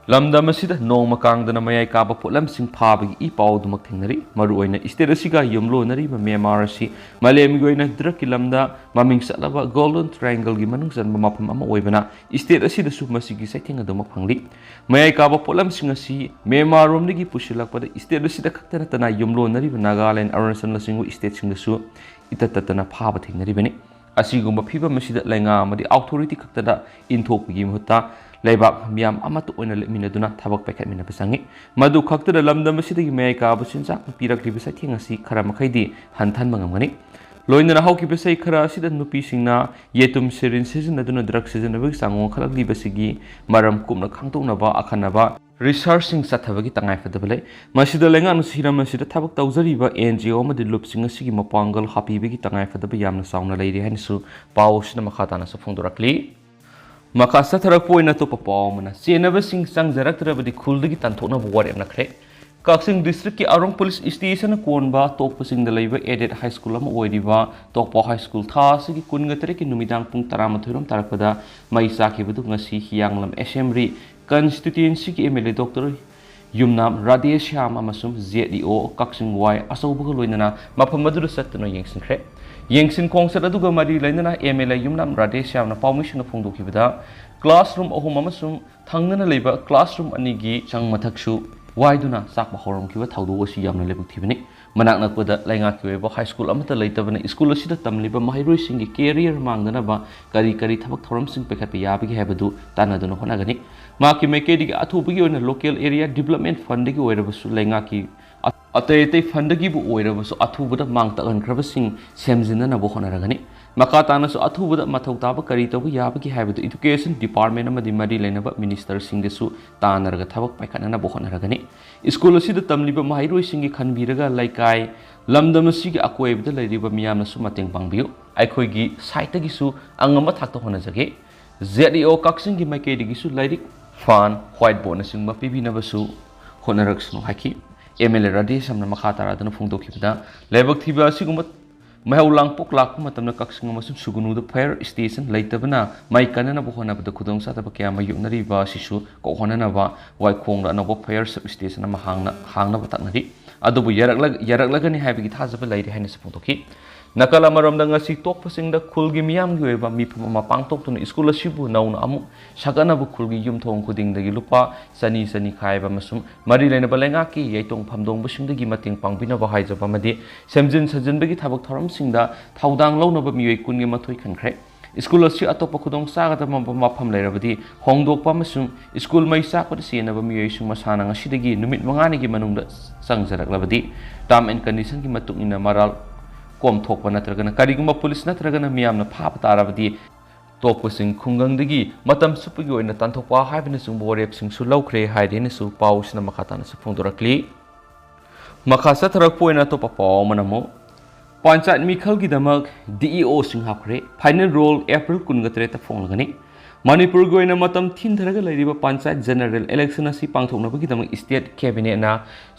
ꯂꯝꯗꯝ ꯑꯁꯤꯗ ꯅꯣꯡꯃ ꯀꯥꯡꯗꯅ ꯃꯌꯥꯏ ꯀꯥꯕ ꯄꯣꯠꯂꯝꯁꯤꯡ ꯐꯥꯕꯒꯤ ꯏ ꯄꯥꯎ ꯑꯗꯨꯃꯛ ꯊꯦꯡꯅꯔꯤ꯫ ꯃꯔꯨꯑꯣꯏꯅ state ꯑꯁꯤꯒ ꯌꯨꯝꯂꯣꯟꯅꯔꯤꯕ ꯃ꯭ꯌꯥꯟꯃꯥꯔ ꯑꯁꯤ ꯃꯥꯂꯦꯝꯒꯤ ꯑꯣꯏꯅ drugꯀꯤ ꯂꯝꯗ ꯃꯃꯤꯡ ꯆꯠꯂꯕ Golden Triangleꯒꯤ ꯃꯅꯨꯡ ꯆꯟꯕ ꯃꯐꯝ ꯑꯃ ꯑꯣꯏꯕꯅ, state ꯑꯁꯤꯗꯁꯨ ꯃꯁꯤꯒꯤ ꯆꯩꯊꯦꯡ ꯑꯗꯨꯃꯛ ꯐꯪꯂꯤ꯫ ꯃꯌꯥꯏ ꯀꯥꯕ ꯄꯣꯠꯂꯝꯁꯤꯡ ꯑꯁꯤ ꯃ꯭ꯌꯥꯟꯃꯥꯔ ꯔꯣꯝꯗꯒꯤ ꯄꯨꯁꯤꯜꯂꯛꯄꯗ state ꯑꯁꯤꯗ ꯈꯛꯇ ꯅꯠꯇꯅ ꯌꯨꯝꯂꯣꯟꯅꯔꯤꯕ ꯅꯥꯒꯥꯂꯦꯟ, ꯑꯔꯨꯅꯥꯆꯜꯅꯆꯤꯡꯕ stateꯁꯤꯡꯗꯁꯨ ꯏꯇꯠ ꯇꯠꯇꯅ ꯐꯥꯕ ꯊꯦꯡꯅꯔꯤꯕꯅꯤ꯫ ꯑꯁꯤꯒꯨꯝꯕ ꯐꯤꯕꯝ ꯑꯁꯤꯗ ꯂꯩꯉꯥꯛ ꯑꯃꯗꯤ authority ꯈꯛꯇꯗ ꯏꯟꯊꯣꯛꯄꯒꯤ ꯃꯍꯨꯠꯇ ꯂꯩꯕꯥꯛ ꯃꯤꯌꯥꯝ ꯑꯃꯠꯇ ꯑꯣꯏꯅ ꯂꯦꯞꯃꯤꯟꯅꯗꯨꯅ ꯊꯕꯛ ꯄꯥꯏꯈꯠꯃꯤꯟꯅꯕ ꯆꯪꯏ꯫ ꯃꯗꯨ ꯈꯛꯇꯗ ꯂꯝꯗꯝ ꯑꯁꯤꯗꯒꯤ ꯃꯌꯥꯏ ꯀꯥꯕ ꯆꯤꯟꯖꯥꯛꯅ ꯄꯤꯔꯛꯂꯤꯕ ꯆꯩꯊꯦꯡ ꯑꯁꯤ ꯈꯔ ꯃꯈꯩꯗꯤ ꯍꯟꯊꯍꯟꯕ ꯉꯝꯒꯅꯤ꯫ ꯂꯣꯏꯅꯅ ꯍꯧꯈꯤꯕ ꯆꯍꯤ ꯈꯔ ꯑꯁꯤꯗ ꯅꯨꯄꯤꯁꯤꯡꯅ ꯌꯦꯇꯨꯝ ꯁꯤꯔꯤꯟ ꯁꯤꯖꯤꯟꯅꯗꯨꯅ ꯗ꯭ꯔꯒ ꯁꯤꯖꯤꯟꯅꯕꯒꯤ ꯆꯥꯡ ꯋꯥꯡꯈꯠꯂꯛꯂꯤꯕꯁꯤꯒꯤ ꯃꯔꯝ ꯀꯨꯞꯅ ꯈꯪꯗꯣꯛꯅꯕ ꯑꯈꯟꯅꯕ ꯔꯤꯁꯔꯆꯁꯤꯡ ꯆꯠꯊꯕꯒꯤ ꯇꯉꯥꯏꯐꯗꯕ ꯂꯩ꯫ ꯃꯁꯤꯗ ꯂꯩꯉꯥꯛꯅꯁꯨ ꯍꯤꯔꯝ ꯑꯁꯤꯗ ꯊꯕꯛ ꯇꯧꯖꯔꯤꯕ ꯑꯦꯟ ꯖꯤ ꯑꯣ ꯑꯃꯗꯤ ꯂꯨꯞꯁꯤꯡ ꯑꯁꯤꯒꯤ ꯃꯄꯥꯡꯒꯜ ꯍꯥꯞꯄꯤꯕꯒꯤ ꯇꯉꯥꯏꯐꯗꯕ ꯌꯥꯝꯅ ꯆꯥꯎꯅ ꯂꯩꯔꯤ ꯍꯥꯏꯅꯁꯨ ꯄꯥꯎ ꯑꯁꯤꯅ ꯃꯈꯥ ꯇꯥꯅꯁꯨ ꯐꯣꯡꯗꯣꯔꯛꯂꯤ꯫ ꯃꯈꯥ ꯆꯠꯊꯔꯛꯄ ꯑꯣꯏꯅ ꯑꯇꯣꯞꯄ ꯄꯥꯎ ꯑꯃꯅ, ꯆꯦꯟꯅꯕꯁꯤꯡ ꯆꯪꯖꯔꯛꯇ꯭ꯔꯕꯗꯤ ꯈꯨꯜꯗꯒꯤ ꯇꯥꯟꯊꯣꯛꯅꯕ ꯋꯥꯔꯦꯞꯅꯈ꯭ꯔꯦ꯫ ꯀꯛꯆꯤꯡ ꯗꯤꯁꯇ꯭ꯔꯤꯛꯀꯤ ꯑꯥꯔꯣꯡ ꯄꯨꯂꯤꯁ ꯁ꯭ꯇꯦꯁꯟꯅ ꯀꯣꯟꯕ ꯇꯣꯛꯄꯁꯤꯡꯗ ꯂꯩꯕ ꯑꯦꯗꯦꯗ ꯍꯥꯏ ꯁ꯭ꯀꯨꯜ ꯑꯃ ꯑꯣꯏꯔꯤꯕ ꯇꯣꯛꯄ ꯍꯥꯏ ꯁ꯭ꯀꯨꯜ ꯊꯥ ꯑꯁꯤꯒꯤ ꯀꯨꯟꯒ ꯇꯔꯦꯠꯀꯤ ꯅꯨꯃꯤꯗꯥꯡ ꯄꯨꯡ ꯇꯔꯥꯃꯥꯊꯣꯏ ꯔꯣꯝ ꯇꯥꯔꯛꯄꯗ ꯃꯩ ꯆꯥꯛꯈꯤꯕꯗꯨ ꯉꯁꯤ ꯍꯤꯌꯥꯡꯂꯝ ꯑꯦꯁꯦꯝꯕ꯭ꯂꯤ ꯀꯟꯁꯇꯤꯇ꯭ꯌꯨꯌꯦꯟꯁꯤꯒꯤ M L A doctor Yumnam Radheshyam ꯑꯃꯁꯨꯡ ꯖꯦꯠ ꯏ ꯑꯣ ꯀꯛꯆꯤꯡ ꯋꯥꯏ ꯑꯆꯧꯕꯒ ꯂꯣꯏꯅꯅ ꯃꯐꯝ ꯑꯗꯨꯗ ꯆꯠꯇꯨꯅ ꯌꯦꯡꯁꯤꯟꯈ꯭ꯔꯦ꯫ ꯌꯦꯡꯁꯤꯟ ꯈꯣꯡꯆꯠ ꯑꯗꯨꯒ ꯃꯔꯤ ꯂꯩꯅꯅ ꯑꯦꯝ ꯑꯦꯜ ꯑꯦ ꯌꯨꯝꯅꯥꯝ ꯔꯥꯙꯦꯁ꯭ꯌꯥꯝꯅ ꯄꯥꯎꯃꯤꯁꯤꯡꯗ ꯐꯣꯡꯗꯣꯛꯈꯤꯕꯗ, ꯀ꯭ꯂꯥꯁꯔꯨꯝ ꯑꯍꯨꯝ ꯑꯃꯁꯨꯡ ꯊꯪꯅꯅ ꯂꯩꯕ ꯀ꯭ꯂꯥꯁꯔꯨꯝ ꯑꯅꯤꯒꯤ ꯆꯪ ꯃꯊꯛꯁꯨ ꯋꯥꯏꯗꯨꯅ ꯆꯥꯛꯄ ꯍꯧꯔꯝꯈꯤꯕ ꯊꯧꯗꯣꯛ ꯑꯁꯤ ꯌꯥꯝꯅ ꯂꯥꯏꯕꯛ ꯊꯤꯕꯅꯤ꯫ ꯃꯅꯥꯛ ꯅꯛꯄꯗ ꯂꯩꯉꯥꯛꯀꯤ ꯑꯣꯏꯕ ꯍꯥꯏ ꯁ꯭ꯀꯨꯜ ꯑꯃꯠꯇ ꯂꯩꯇꯕꯅ ꯁ꯭ꯀꯨꯜ ꯑꯁꯤꯗ ꯇꯝꯂꯤꯕ ꯃꯍꯩꯔꯣꯏꯁꯤꯡꯒꯤ ꯀꯦꯔꯤꯌꯔ ꯃꯥꯡꯗꯅꯕ ꯀꯔꯤ ꯀꯔꯤ ꯊꯕꯛ ꯊꯧꯔꯝꯁꯤꯡ ꯄꯥꯏꯈꯠꯄ ꯌꯥꯕꯒꯦ ꯍꯥꯏꯕꯗꯨ ꯇꯥꯟꯅꯗꯨꯅ ꯍꯣꯠꯅꯒꯅꯤ꯫ ꯃꯍꯥꯛꯀꯤ ꯃꯥꯏꯀꯩꯗꯒꯤ ꯑꯊꯨꯕꯒꯤ ꯑꯣꯏꯅ ꯂꯣꯀꯦꯜ ꯑꯦꯔꯤꯌꯥ ꯗꯤꯕꯂꯞꯃꯦꯟ ꯐꯟꯗꯒꯤ ꯑꯣꯏꯔꯕꯁꯨ ꯂꯩꯉꯥꯛꯀꯤ ꯑ-, ꯑꯇꯩ ꯑꯇꯩ ꯐꯟꯗꯒꯤꯕꯨ ꯑꯣꯏꯔꯕꯁꯨ ꯑꯊꯨꯕꯗ ꯃꯥꯡ ꯇꯥꯛꯍꯟꯈ꯭ꯔꯕꯁꯤꯡ ꯁꯦꯝꯖꯤꯟꯅꯅꯕ ꯍꯣꯠꯅꯔꯒꯅꯤ꯫ ꯃꯈꯥ ꯇꯥꯅꯁꯨ ꯑꯊꯨꯕꯗ ꯃꯊꯧ ꯇꯥꯕ ꯀꯔꯤ ꯇꯧꯕ ꯌꯥꯕꯒꯦ ꯍꯥꯏꯕꯗꯨ ꯏꯗꯨꯀꯦꯁꯟ ꯗꯤꯄꯥꯔꯠꯃꯦꯟ ꯑꯃꯗꯤ ꯃꯔꯤ ꯂꯩꯅꯕ ꯃꯤꯅꯤꯁꯇꯔꯁꯤꯡꯗꯁꯨ ꯇꯥꯟꯅꯔꯒ ꯊꯕꯛ ꯄꯥꯏꯈꯠꯅꯅꯕ ꯍꯣꯠꯅꯔꯒꯅꯤ꯫ ꯁ꯭ꯀꯨꯜ ꯑꯁꯤꯗ ꯇꯝꯂꯤꯕ ꯃꯍꯩꯔꯣꯏꯁꯤꯡꯒꯤ ꯈꯟꯕꯤꯔꯒ ꯂꯩꯀꯥꯏ, ꯂꯝꯗꯝ ꯑꯁꯤꯒꯤ ꯑꯀꯣꯏꯕꯗ ꯂꯩꯔꯤꯕ ꯃꯤꯌꯥꯝꯅꯁꯨ ꯃꯇꯦꯡ ꯄꯥꯡꯕꯤꯌꯨ꯫ ꯑꯩꯈꯣꯏꯒꯤ ꯁꯥꯏꯠꯇꯒꯤꯁꯨ ꯑꯉꯝꯕ ꯊꯥꯛꯇ ꯍꯣꯠꯅꯖꯒꯦ꯫ ꯖꯦꯠ ꯏ ꯑꯣ ꯀꯛꯆꯤꯡꯒꯤ ꯃꯥꯏꯀꯩꯗꯒꯤꯁꯨ ꯂꯥꯏꯔꯤꯛ, ꯐꯥꯟ, ꯋꯥꯏꯠ ꯕꯣꯔꯗꯅꯆꯤꯡꯕ ꯄꯤꯕꯤꯅꯕꯁꯨ ꯍꯣꯠꯅꯔꯛꯁꯅꯨ ꯍꯥꯏꯈꯤ꯫ ꯑꯦꯝ ꯑꯦꯜ ꯑꯦ ꯔꯥꯙꯦꯁ꯭ꯌꯥꯝꯅ ꯃꯈꯥ ꯇꯥꯔꯗꯨꯅ ꯐꯣꯡꯗꯣꯛꯈꯤꯕꯗ, ꯂꯥꯏꯕꯛ ꯊꯤꯕ ꯑꯁꯤꯒꯨꯝꯕ ꯃꯩꯍꯧ ꯂꯥꯡꯄꯣꯛ ꯂꯥꯛꯄ ꯃꯇꯝꯗ ꯀꯛꯆꯤꯡ ꯑꯃꯁꯨꯡ ꯁꯨꯒꯅꯨꯗ ꯐꯥꯌꯔ ꯁ꯭ꯇꯦꯁꯟ ꯂꯩꯇꯕꯅ ꯃꯩ ꯀꯟꯅꯅꯕ ꯍꯣꯠꯅꯕꯗ ꯈꯨꯗꯣꯡꯆꯥꯗꯕ ꯀꯌꯥ ꯃꯥꯌꯣꯛꯅꯔꯤꯕ ꯑꯁꯤꯁꯨ ꯀꯣꯛꯍꯟꯅꯅꯕ ꯋꯥꯏꯈꯣꯡꯗ ꯑꯅꯧꯕ ꯐꯥꯌꯔ ꯁꯕ ꯁ꯭ꯇꯦꯁꯟ ꯑꯃ ꯍꯥꯡꯅ-, ꯍꯥꯡꯅꯕ ꯇꯛꯅꯔꯤ꯫ ꯑꯗꯨꯕꯨ ꯌꯥꯔꯛꯂ-, ꯌꯥꯔꯛꯂꯒꯅꯤ ꯍꯥꯏꯕꯒꯤ ꯊꯥꯖꯕ ꯂꯩꯔꯤ ꯍꯥꯏꯅꯁꯨ ꯐꯣꯡꯗꯣꯛꯈꯤ꯫ ꯅꯥꯀꯜ ꯑꯃꯔꯣꯝꯗ ꯉꯁꯤ ꯇꯣꯛꯄꯁꯤꯡꯗ ꯈꯨꯜꯒꯤ ꯃꯤꯌꯥꯝꯒꯤ ꯑꯣꯏꯕ ꯃꯤꯐꯝ ꯑꯃ ꯄꯥꯡꯊꯣꯛꯇꯨꯅ ꯁ꯭ꯀꯨꯜ ꯑꯁꯤꯕꯨ ꯅꯧꯅ ꯑꯃꯨꯛ ꯁꯥꯒꯠꯅꯕ ꯈꯨꯜꯒꯤ ꯌꯨꯝꯊꯣꯡ ꯈꯨꯗꯤꯡꯗꯒꯤ ꯂꯨꯄꯥ ꯆꯅꯤ ꯆꯅꯤ ꯈꯥꯏꯕ ꯑꯃꯁꯨꯡ ꯃꯔꯤ ꯂꯩꯅꯕ ꯂꯩꯉꯥꯛꯀꯤ ꯌꯥꯏꯇꯣꯡ ꯐꯝꯗꯣꯡꯕꯁꯤꯡꯗꯒꯤ ꯃꯇꯦꯡ ꯄꯥꯡꯕꯤꯅꯕ ꯍꯥꯏꯖꯕ ꯑꯃꯗꯤ ꯁꯦꯝꯖꯤꯟ ꯁꯥꯖꯤꯟꯕꯒꯤ ꯊꯕꯛ ꯊꯧꯔꯝꯁꯤꯡꯗ ꯊꯧꯗꯥꯡ ꯂꯧꯅꯕ ꯃꯤꯑꯣꯏ ꯀꯨꯟꯒ ꯃꯥꯊꯣꯏ ꯈꯟꯈ꯭ꯔꯦ꯫ ꯁ꯭ꯀꯨꯜ ꯑꯁꯤ ꯑꯇꯣꯞꯄ ꯈꯨꯗꯣꯡ ꯆꯥꯒꯗꯕ ꯃꯐꯝ ꯂꯩꯔꯕꯗꯤ ꯍꯣꯡꯗꯣꯛꯄ ꯑꯃꯁꯨꯡ ꯁ꯭ꯀꯨꯜ ꯃꯩ ꯆꯥꯛꯄꯗ ꯆꯦꯟꯅꯕ ꯃꯤꯑꯣꯏꯁꯤꯡ ꯃꯁꯥꯅ ꯉꯁꯤꯗꯒꯤ ꯅꯨꯃꯤꯠ ꯃꯉꯥꯅꯤꯒꯤ ꯃꯅꯨꯡꯗ ꯆꯪꯖꯔꯛꯂꯕꯗꯤ term and conditionꯒꯤ ꯃꯇꯨꯡ ꯏꯟꯅ ꯃꯔꯥꯜ ꯀꯣꯝꯊꯣꯛꯄ ꯅꯠꯇ꯭ꯔꯒꯅ ꯀꯔꯤꯒꯨꯝꯕ ꯄꯨꯂꯤꯁ ꯅꯠꯇ꯭ꯔꯒꯅ ꯃꯤꯌꯥꯝꯅ ꯐꯥꯕ ꯇꯥꯔꯕꯗꯤ ꯇꯣꯛꯄꯁꯤꯡ ꯈꯨꯡꯒꯪꯗꯒꯤ ꯃꯇꯝ ꯆꯨꯞꯄꯒꯤ ꯑꯣꯏꯅ ꯇꯥꯟꯊꯣꯛꯄ ꯍꯥꯏꯕꯅꯆꯤꯡꯕ ꯋꯥꯔꯦꯞꯁꯤꯡꯁꯨ ꯂꯧꯈ꯭ꯔꯦ ꯍꯥꯏꯗꯦꯅꯁꯨ ꯄꯥꯎꯁꯤꯅ ꯃꯈꯥ ꯇꯥꯅꯁꯨ ꯐꯣꯡꯗꯣꯔꯛꯂꯤ꯫ ꯃꯈꯥ ꯆꯠꯊꯔꯛꯄ ꯑꯣꯏꯅ ꯑꯇꯣꯞꯄ ꯄꯥꯎ ꯑꯃꯅ ꯑꯃꯨꯛ panchayat ꯃꯤꯈꯜꯒꯤꯗꯃꯛ D E Oꯁꯤꯡ ꯍꯥꯞꯈ꯭ꯔꯦ꯫ Final roll April ꯀꯨꯟꯒ ꯇꯔꯦꯠꯇ ꯐꯣꯡꯂꯒꯅꯤ꯫ ꯃꯅꯤꯄꯨꯔꯒꯤ ꯑꯣꯏꯅ ꯃꯇꯝ ꯊꯤꯟꯊꯔꯒ ꯂꯩꯔꯤꯕ ꯄꯟꯆꯥꯌꯠ general election ꯑꯁꯤ ꯄꯥꯡꯊꯣꯛꯅꯕꯒꯤꯗꯃꯛ state cabinetꯅ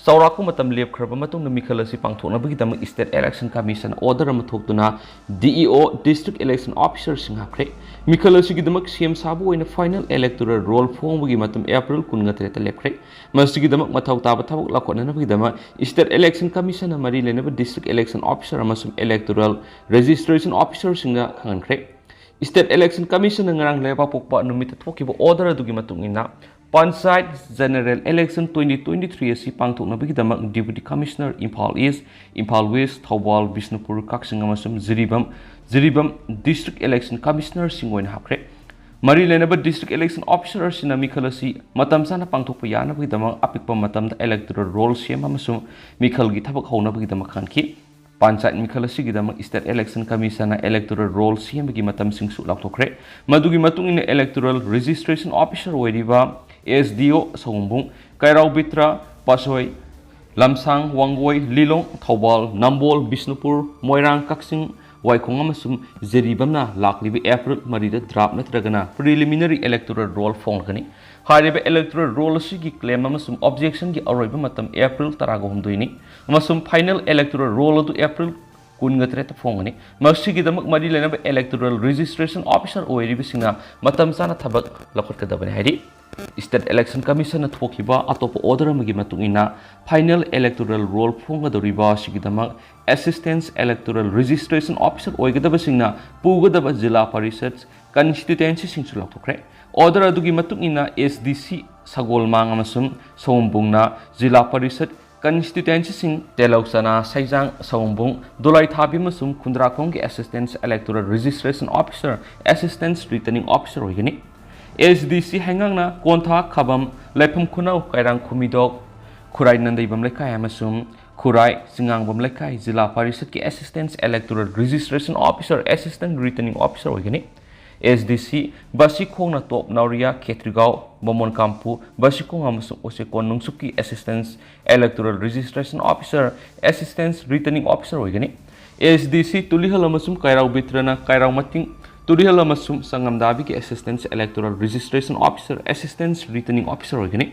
ꯆꯥꯎꯔꯥꯛꯄ ꯃꯇꯝ ꯂꯦꯞꯈ꯭ꯔꯕ ꯃꯇꯨꯡꯗ ꯃꯤꯈꯜ ꯑꯁꯤ ꯄꯥꯡꯊꯣꯛꯅꯕꯒꯤꯗꯃꯛ State Election Commission order ꯑꯃ ꯊꯣꯛꯇꯨꯅ D E O, District Election Officerꯁꯤꯡ ꯍꯥꯞꯈ꯭ꯔꯦ꯫ ꯃꯤꯈꯜ ꯑꯁꯤꯒꯤꯗꯃꯛ ꯁꯦꯝ ꯁꯥꯕ ꯑꯣꯏꯅ final electoral roll ꯐꯣꯡꯕꯒꯤ ꯃꯇꯝ April ꯀꯨꯟꯒ ꯇꯔꯦꯠꯇ ꯂꯦꯞꯈ꯭ꯔꯦ꯫ ꯃꯁꯤꯒꯤꯗꯃꯛ ꯃꯊꯧ ꯇꯥꯕ ꯊꯕꯛ ꯂꯧꯈꯠꯅꯅꯕꯒꯤꯗꯃꯛ State Election Commissionꯅ ꯃꯔꯤ ꯂꯩꯅꯕ District Election Officer ꯑꯃꯁꯨꯡ Electoral Registration Officerꯁꯤꯡꯗ ꯈꯪꯍꯟꯈ꯭ꯔꯦ꯫ State Election Commissionꯅ ꯉꯔꯥꯡ ꯂꯩꯕꯥꯛꯄꯣꯛꯄ ꯅꯨꯃꯤꯠꯇ ꯊꯣꯛꯈꯤꯕ order ꯑꯗꯨꯒꯤ ꯃꯇꯨꯡ ꯏꯟꯅ panchayat general election twenty twenty-three ꯑꯁꯤ ꯄꯥꯡꯊꯣꯛꯅꯕꯒꯤꯗꯃꯛ Deputy Commissioner Imphal East, Imphal West, Thoubal, Bishnupur, ꯀꯛꯆꯤꯡ ꯑꯃꯁꯨꯡ ꯖꯤꯔꯤꯕꯥꯝ, ꯖꯤꯔꯤꯕꯥꯝ District Election Commissionerꯁꯤꯡ ꯑꯣꯏꯅ ꯍꯥꯞꯈ꯭ꯔꯦ꯫ ꯃꯔꯤ ꯂꯩꯅꯕ District Election Officer ꯑꯁꯤꯅ ꯃꯤꯈꯜ ꯑꯁꯤ ꯃꯇꯝ ꯆꯥꯅ ꯄꯥꯡꯊꯣꯛꯄ ꯌꯥꯅꯕꯒꯤꯗꯃꯛ ꯑꯄꯤꯛꯄ ꯃꯇꯝꯗ electoral roll ꯁꯦꯝꯕ ꯑꯃꯁꯨꯡ ꯃꯤꯈꯜꯒꯤ ꯊꯕꯛ ꯍꯧꯅꯕꯒꯤꯗꯃꯛ ꯈꯪꯈꯤ꯫ ꯄꯟꯆꯥꯌꯠ ꯃꯤꯈꯜ ꯑꯁꯤꯒꯤꯗꯃꯛ State Election Commissionꯅ electoral roll ꯁꯦꯝꯕꯒꯤ ꯃꯇꯝꯁꯤꯡꯁꯨ ꯂꯥꯎꯊꯣꯛꯈ꯭ꯔꯦ꯫ ꯃꯗꯨꯒꯤ ꯃꯇꯨꯡ ꯏꯟꯅ Electoral Registration Officer ꯑꯣꯏꯔꯤꯕ S D O ꯁꯑꯣꯝꯕꯨꯡ, ꯀꯩꯔꯥꯎ ꯕꯤꯇ꯭ꯔ, ꯄꯥꯠꯁꯣꯏ, ꯂꯝꯁꯥꯡ, ꯋꯥꯡꯒꯣꯏ, ꯂꯤꯂꯣꯡ, ꯊꯧꯕꯥꯜ, ꯅꯝꯕꯣꯜ, ꯕꯤꯁꯅꯨꯄꯨꯔ, ꯃꯣꯏꯔꯥꯡ, ꯀꯛꯆꯤꯡ, ꯋꯥꯏꯈꯣꯡ ꯑꯃꯁꯨꯡ ꯖꯤꯔꯤꯕꯥꯝꯅ ꯂꯥꯛꯂꯤꯕ April ꯃꯔꯤꯗ draft ꯅꯠꯇ꯭ꯔꯒꯅ preliminary electoral roll ꯐꯣꯡꯂꯒꯅꯤ꯫ ꯍꯥꯏꯔꯤꯕ electoral roll ꯑꯁꯤꯒꯤ claim ꯑꯃꯁꯨꯡ objectionꯒꯤ ꯑꯔꯣꯏꯕ ꯃꯇꯝ April ꯇꯔꯥꯒ ꯍꯨꯝꯗꯣꯏꯅꯤ ꯑꯃꯁꯨꯡ final electoral roll ꯑꯗꯨ April ꯀꯨꯟꯒ ꯇꯔꯦꯠꯇ ꯐꯣꯡꯒꯅꯤ꯫ ꯃꯁꯤꯒꯤꯗꯃꯛ ꯃꯔꯤ ꯂꯩꯅꯕ Electoral Registration Officer ꯑꯣꯏꯔꯤꯕꯁꯤꯡꯅ ꯃꯇꯝ ꯆꯥꯅ ꯊꯕꯛ ꯂꯧꯈꯠꯀꯗꯕꯅꯤ ꯍꯥꯏꯔꯤ꯫ State Election Commissionꯅ ꯊꯣꯛꯈꯤꯕ ꯑꯇꯣꯞꯄ order ꯑꯃꯒꯤ ꯃꯇꯨꯡ ꯏꯟꯅ final electoral roll ꯐꯣꯡꯒꯗꯧꯔꯤꯕ ꯑꯁꯤꯒꯤꯗꯃꯛ Assistant Electoral Registration Officer ꯑꯣꯏꯒꯗꯕꯁꯤꯡꯅ ꯄꯨꯒꯗꯕ ꯖꯤꯂꯥ ꯄꯔꯤꯁꯠ constituencyꯁꯤꯡꯁꯨ ꯂꯥꯎꯊꯣꯛꯈ꯭ꯔꯦ꯫ Order ꯑꯗꯨꯒꯤ ꯃꯇꯨꯡ ꯏꯟꯅ S D C ꯁꯒꯣꯜꯃꯥꯡ ꯑꯃꯁꯨꯡ ꯁꯑꯣꯝꯕꯨꯡꯅ ꯖꯤꯂꯥ ꯄꯔꯤꯁꯠ Constituencyꯁꯤꯡ ꯇꯦꯂꯧ ꯆꯅꯥ, ꯁꯩꯖꯥꯡ, ꯁꯑꯣꯝꯕꯨꯡ, ꯗꯣꯂꯥꯏꯊꯥꯕꯤ ꯑꯃꯁꯨꯡ ꯈꯨꯟꯗ꯭ꯔꯥꯛꯈꯣꯡꯒꯤ Assistant Electoral Registration Officer, Assistant Returning Officer ꯑꯣꯏꯒꯅꯤ꯫ S D C ꯍꯩꯉꯥꯡꯅ ꯀꯣꯟꯊꯥ, ꯈꯥꯕꯝ, ꯂꯩꯐꯝ ꯈꯨꯅꯧ, ꯀꯩꯔꯥꯡ ꯈꯨꯃꯤꯗꯣꯛ, ꯈꯨꯔꯥꯏ ꯅꯟꯗꯩꯕꯝ ꯂꯩꯀꯥꯏ ꯑꯃꯁꯨꯡ ꯈꯨꯔꯥꯏ ꯆꯤꯉꯥꯡꯕꯝ ꯂꯩꯀꯥꯏ ꯖꯤꯂꯥ ꯄꯔꯤꯁꯠꯀꯤ Assistant Electoral Registration Officer, Assistant Returning Officer ꯑꯣꯏꯒꯅꯤ꯫ S D C ꯕꯥꯁꯤꯈꯣꯡꯅ ꯇꯣꯞ ꯅꯥꯎꯔꯤꯌꯥ, ꯈꯦꯇ꯭ꯔꯤꯒꯥꯎ, ꯕꯥꯃꯣꯟ ꯀꯥꯝꯄꯨ, ꯕꯥꯁꯤꯈꯣꯡ ꯑꯃꯁꯨꯡ ꯎꯆꯦꯀꯣꯟ ꯅꯨꯡꯁꯨꯞꯀꯤ Assistant Electoral Registration Officer, Assistant Returning Officer ꯑꯣꯏꯒꯅꯤ꯫ S D C ꯇꯨꯂꯤꯍꯜ ꯑꯃꯁꯨꯡ ꯀꯩꯔꯥꯎ ꯕꯤꯇ꯭ꯔꯅ ꯀꯩꯔꯥꯎ ꯃꯇꯤꯡ, ꯇꯨꯂꯤꯍꯜ ꯑꯃꯁꯨꯡ ꯆꯪꯉꯝꯗꯥꯕꯤꯒꯤ Assistant Electoral Registration Officer, Assistant Returning Officer ꯑꯣꯏꯒꯅꯤ꯫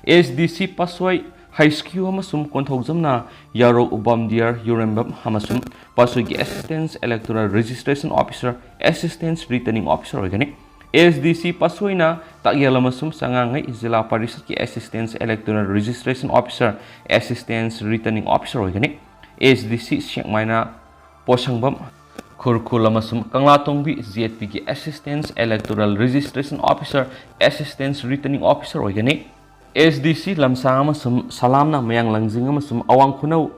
S D C ꯄꯥꯠꯁꯣꯏ, ꯍꯩꯁꯀ꯭ꯌꯨ ꯑꯃꯁꯨꯡ ꯀꯣꯟꯊꯧꯖꯝꯅ ꯌꯥꯔꯧ, ꯎꯕꯥꯝꯗꯤꯌꯥꯔ, ꯌꯨꯔꯦꯝꯕꯝ ꯑꯃꯁꯨꯡ ꯄꯥꯠꯁꯣꯏꯒꯤ Assistant Electoral Registration Officer, Assistant Returning Officer ꯑꯣꯏꯒꯅꯤ꯫ S D C ꯄꯥꯠꯁꯣꯏꯅ ꯇꯥꯛꯌꯦꯜ ꯑꯃꯁꯨꯡ ꯆꯉꯥꯡꯉꯩ ꯖꯤꯂꯥ ꯄꯔꯤꯁꯠꯀꯤ Assistant Electoral Registration Officer, Assistant Returning Officer ꯑꯣꯏꯒꯅꯤ꯫ S D C ꯁꯦꯛꯃꯥꯏꯅ ꯄꯣꯁꯪꯕꯝ, ꯈꯨꯔꯈꯨꯜ ꯑꯃꯁꯨꯡ ꯀꯪꯂꯥꯇꯣꯡꯕꯤ Z P ꯒꯤ Assistant Electoral Registration Officer, Assistant Returning Officer ꯑꯣꯏꯒꯅꯤ꯫ S D C ꯂꯝꯁꯥꯡ ꯑꯃꯁꯨꯡ ꯁꯂꯥꯝꯅ ꯃꯌꯥꯡ ꯂꯪꯖꯤꯡ ꯑꯃꯁꯨꯡ ꯑꯋꯥꯡ ꯈꯨꯅꯧ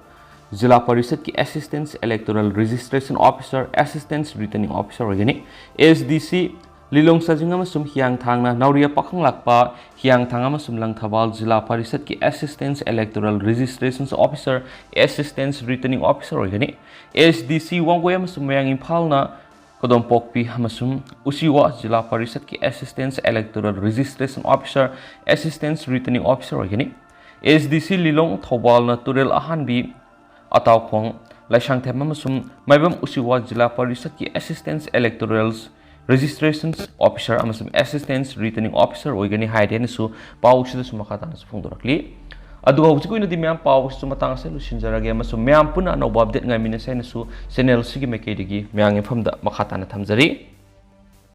ꯖꯤꯂꯥ ꯄꯔꯤꯁꯠꯀꯤ Assistant Electoral Registration Officer, Assistant Returning Officer ꯑꯣꯏꯒꯅꯤ꯫ S D C ꯂꯤꯂꯣꯡ ꯆꯥꯖꯤꯡ ꯑꯃꯁꯨꯡ ꯍꯤꯌꯥꯡꯊꯥꯡꯅ ꯅꯥꯎꯔꯤꯌꯥ ꯄꯥꯈꯪꯂꯥꯛꯄ, ꯍꯤꯌꯥꯡꯊꯥꯡ ꯑꯃꯁꯨꯡ ꯂꯪꯊꯕꯥꯜ ꯖꯤꯂꯥ ꯄꯔꯤꯁꯠꯀꯤ Assistant Electoral Registrations Officer, Assistant Returning Officer ꯑꯣꯏꯒꯅꯤ꯫ S D C ꯋꯥꯡꯒꯣꯏ ꯑꯃꯁꯨꯡ ꯃꯌꯥꯡ ꯏꯝꯐꯥꯜꯅ ꯀꯗꯣꯝꯄꯣꯛꯄꯤ ꯑꯃꯁꯨꯡ ꯎꯆꯤꯋꯥ ꯖꯤꯂꯥ ꯄꯔꯤꯁꯠꯀꯤ Assistant Electoral Registration Officer, Assistant Returning Officer ꯑꯣꯏꯒꯅꯤ꯫ S D C ꯂꯤꯂꯣꯡ ꯊꯧꯕꯥꯜꯅ ꯇꯨꯔꯦꯜ ꯑꯍꯥꯟꯕꯤ, ꯑꯇꯥꯎꯈꯣꯡ, ꯂꯥꯏꯁꯥꯡꯊꯦꯝ ꯑꯃꯁꯨꯡ ꯃꯥꯏꯕꯝ ꯎꯆꯤꯋꯥ ꯖꯤꯂꯥ ꯄꯔꯤꯁꯠꯀꯤ Assistant Electoral Registrations Officer ꯑꯃꯁꯨꯡ Assistant Returning Officer ꯑꯣꯏꯒꯅꯤ ꯍꯥꯏꯔꯦꯅꯁꯨ ꯄꯥꯎꯁꯤꯗꯁꯨ ꯃꯈꯥ ꯇꯥꯅꯁꯨ ꯐꯣꯡꯗꯣꯔꯛꯂꯤ꯫ ꯑꯗꯨꯒ ꯍꯧꯖꯤꯛ ꯑꯣꯏꯅꯗꯤ ꯃꯌꯥꯝ ꯄꯥꯎꯁꯤꯁꯨ ꯃꯇꯥꯡ ꯑꯁꯤꯗ ꯂꯣꯏꯁꯤꯟꯖꯔꯒꯦ ꯑꯃꯁꯨꯡ ꯃꯌꯥꯝ ꯄꯨꯟꯅ ꯑꯅꯧꯕ update ꯉꯥꯏꯃꯤꯟꯅꯁꯦ ꯍꯥꯏꯅꯁꯨ channel ꯁꯤꯒꯤ ꯃꯥꯏꯀꯩꯗꯒꯤ ꯃꯌꯥꯝꯒꯤ ꯃꯐꯝꯗ ꯃꯈꯥ ꯇꯥꯅ ꯊꯝꯖꯔꯤ꯫